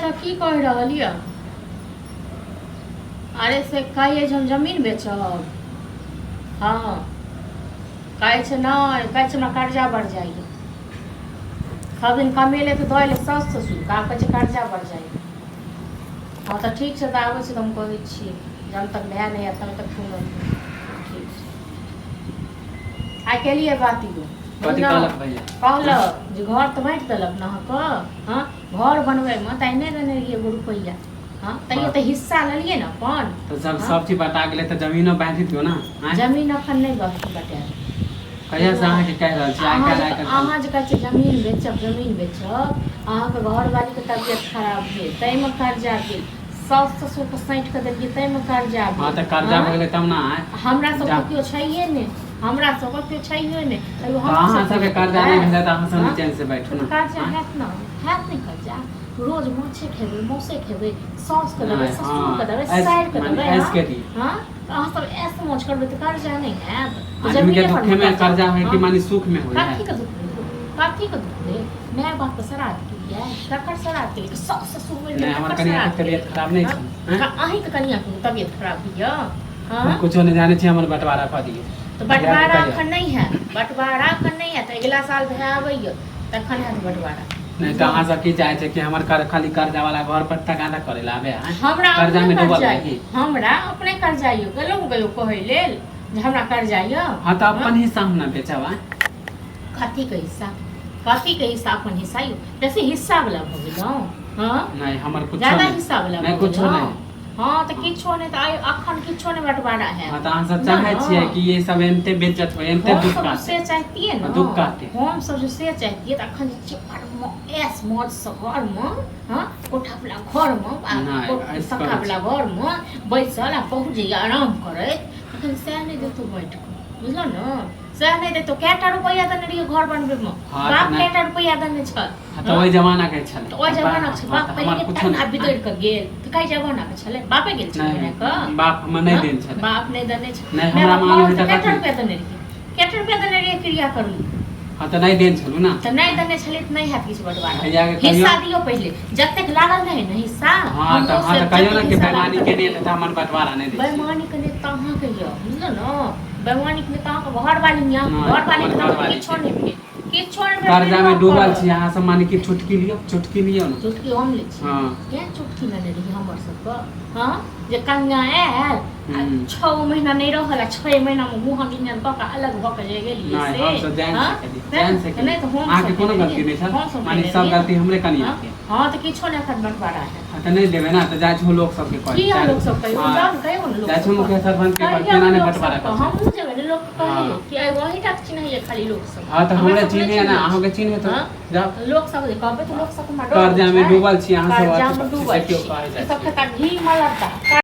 तऽ की कहि रहल यऽ? अरे से कहैए जे हम जमीन बेचब। हँ, कहै छै नहि, कहै छै हमरा कर्जा बढ़ि जाइए। सब दिन कमेलै तऽ दऽ एलै साउस ससुरके, आब कहै छै कर्जा बढ़ि जाइए। हँ तऽ ठीक छै, तऽ आबै छी तऽ हम कहै छियै, जब तक भए नहि आयत तब तक कोनो नहि। ठीक छै, आइ केलियै बात यौ। कथी कहलक भैया? कहलक जे घर तऽ बाँटि देलक ने अहाँके। हँ, घर बनबैमे तऽ आइ नहि देने रहियै एगो रुपैआ। हँ, तैयो तऽ हिस्सा लेलियै ने अपन। तऽ सब सब चीज बता गेलै तऽ जमीनो बाँटि दियौ ने, आँय? जमीन अखन नहि बटायब। कहिया से अहाँके कहि रहल छी, आइ अहाँ काल्हि जे आइ काल्हि। अहाँ जे कहै छियै जमीन बेचब, जमीन बेचब, अहाँके घरवालीके तबियत खराब भेल ताहिमे कर्जा भेल, साउस ससुरके सैंत कऽ देलियै ताहिमे कर्जा हँ भेल। तऽ कर्जा हँ? भऽ गेलै तब ने, आँय? हमरा जा। सबके केओ छैहे नहि, हमरा सबके केओ छैहे नहि, तैयो तऽ हम अहाँ सबके कर्जा नहि भेलै तऽ अहाँ सब हँ? चैन से बैठू ने। कर्जा आँय? हैत ने, हैत नहि कर्जा? रोज माछे खेबै, मौसे खेबै, साउसके देबै, नहि, ससुरके हँ, देबै, ऐश साइरके माने देबै। ऐश हँ करी। हँ, तऽ अहाँ सब ऐश मौज करबै तऽ कर्जा नहि हैत? तऽ आदमी के जमीने पर दुखे ने में कर्जा होइ कि हँ? माने सुख में होइ है? कथीके दुख भेल? कथीके दुख भेल? माय बापके श्राद्ध केलियै? ककर श्राद्ध केलियै? साउस ससुर मरि नहि गेल हमर तकर कनिया के श्राद्ध तबियत केलियै? खराब नहि हँ? छै, आँय? अहीँके कनियाके तबियत खराब होइए? हम हँ, कुछो नहि जानै छी, हमर बंटवारा कऽ दियौ। तऽ भैया के बँटवारा कहियौ। एखन नहि हैत, बँटवारा एखन नहि हैत, अगिला साल भए आबैए तखन हैत बँटवारा। नहि तऽ अहाँ सब की चाहै छै कि हमर कर खाली कर्जा वाला घर पर तगादा करै लए आबे, आँय? हमरा कर्जा अपने में डूबल कर्जा रही। हमरा अपने कर्जा यऽ, गेलहुँ कहियो कहै लेल जे हमरा कर्जा यऽ? हँ, तऽ अपन हिस्सा हम ने बेचब, आँय? कथीके हिस्सा? कथीके हिस्सा? अपन हिस्सा यौ, बेसी हिस्सा वाला भऽ गेलहुँ? हँ, नहि, हमर कुछो ज्यादा नहि। हिस्सा वाला नहि, भऽ कुछो गेलहुँ? नहि। हँ, तऽ किछो नहि तऽ आइ अखन किछो नहि बँटवारा हैत। हँ, तऽ अहाँ सब बुझलहुँ चाहै छियै ने? कि ये सब एनते बेइज्जत होय, एनते हम दुख सब काटे? से चाहितियै ने, दुख काटे। हम सब जे से चाहितियै तऽ अखन जे छियै बड़ ऐश मौजसँ घरमे, हँ, कोठा वाला घरमे आ नहि, ऐश पक्का करै वाला घरमे बैसल आ बहुत जे आराम करैत, अखन सएह नहि देतौ बाँटि कऽ, बुझलहुँ ने? सएह नहि देतौ। कएटा रुपैआ देने रहियै घर बनबैमे? हँ, बाप तऽ नहि। कएटा रुपैआ देने छल? हँ, तऽ ओहि जमाना के छलै। तऽ ओहि जमाना के छै। हँ, बाप तऽ हमर पहिले कुछो तन्ना नहि। बिगड़ि कऽ गेल तऽ कै जमाना के छलै? बापे गेल छलै नहि बना कऽ? बाप हमर नहि हँ? देन छलै। बाप नहि देने छै? नहि, माय हमरा बाप मालूम मरल है तऽ तऽ कएटा कथी? रुपैआ देने रहियै? कएटा रुपैआ देने रहियै क्रिया कर्म? हँ, तऽ नहि देन छलू ने। तऽ नहि देने छलै तऽ नहि हैत किछु बँटवारा। भैया के कहियौ। हिस्सा दियौ पहिले, जतेक लागल रहै ने हिस्सा। हँ, तऽ हमरो हँ, से तऽ कहियौ जतेक ने कि हिस्सा बेईमानी लागल। केने तऽ हमर बंटवारा नहि दै छियै। बेईमानी के नेता अहाँके यऽ, बुझलहुँ ने? बेईमानी के नेता अहाँके घरवाली यऽ। नहि, घरवाली हमर के नाम घरवाली किछो छै। नहि भेल, किछो नहि भेल। कर्जा में निर्वाह डूबल करब। छी अहाँ सब, माने कि चुटकी लियौ, चुटकी लियौ ने। चुटकी हम लै छी? हँ। केँ चुटकी लेने रही हमर सबके? हँ, जे कन्या आयल आ 6 महीना नहि रहल आ 6 महीना मे मुँह मिंजन कऽ कऽ अलग भऽ कऽ जे गेलियै नहि, से। हम सब जानि हँ? से केलियै, जानि से नहि, केलियै। तऽ हम अहाँके सब कोनो केने गलती रहियै। नहि छल, हम सब माने केने सब रहियै। गलती हमरे कनिया हँ के। हँ, तऽ किछो नहि एखन बँटवारा हैत। हँ, तऽ नहि देबै ने तऽ जाइ छौ लोक सबके कहै। किया लोक सब कहियो? हँ। जाउ ने, कहियो ने लोक जाइ छौ सबके। मुखिया सरपंच के कहियो केना नहि लोक बँटवारा सबके। करै छै। हमहूँ जेबै ने लोक कहै हँ। कि एगो अहींटा के चिन्हैये खाली लोक सब? हँ, तऽ हमरा हमरे सबके नहि चिन्हैये ने, चिन्है अहाँके चिन्है तऽ हँ? जाउ। लोक सब जे कहबै तऽ लोक सब हमरा डर कर्जा होइ में छै। डूबल छी अहाँ सब। कर्जा में अथी डूबल देखियौ छी कहै जाइ ई सब छी। खेता घी मलता।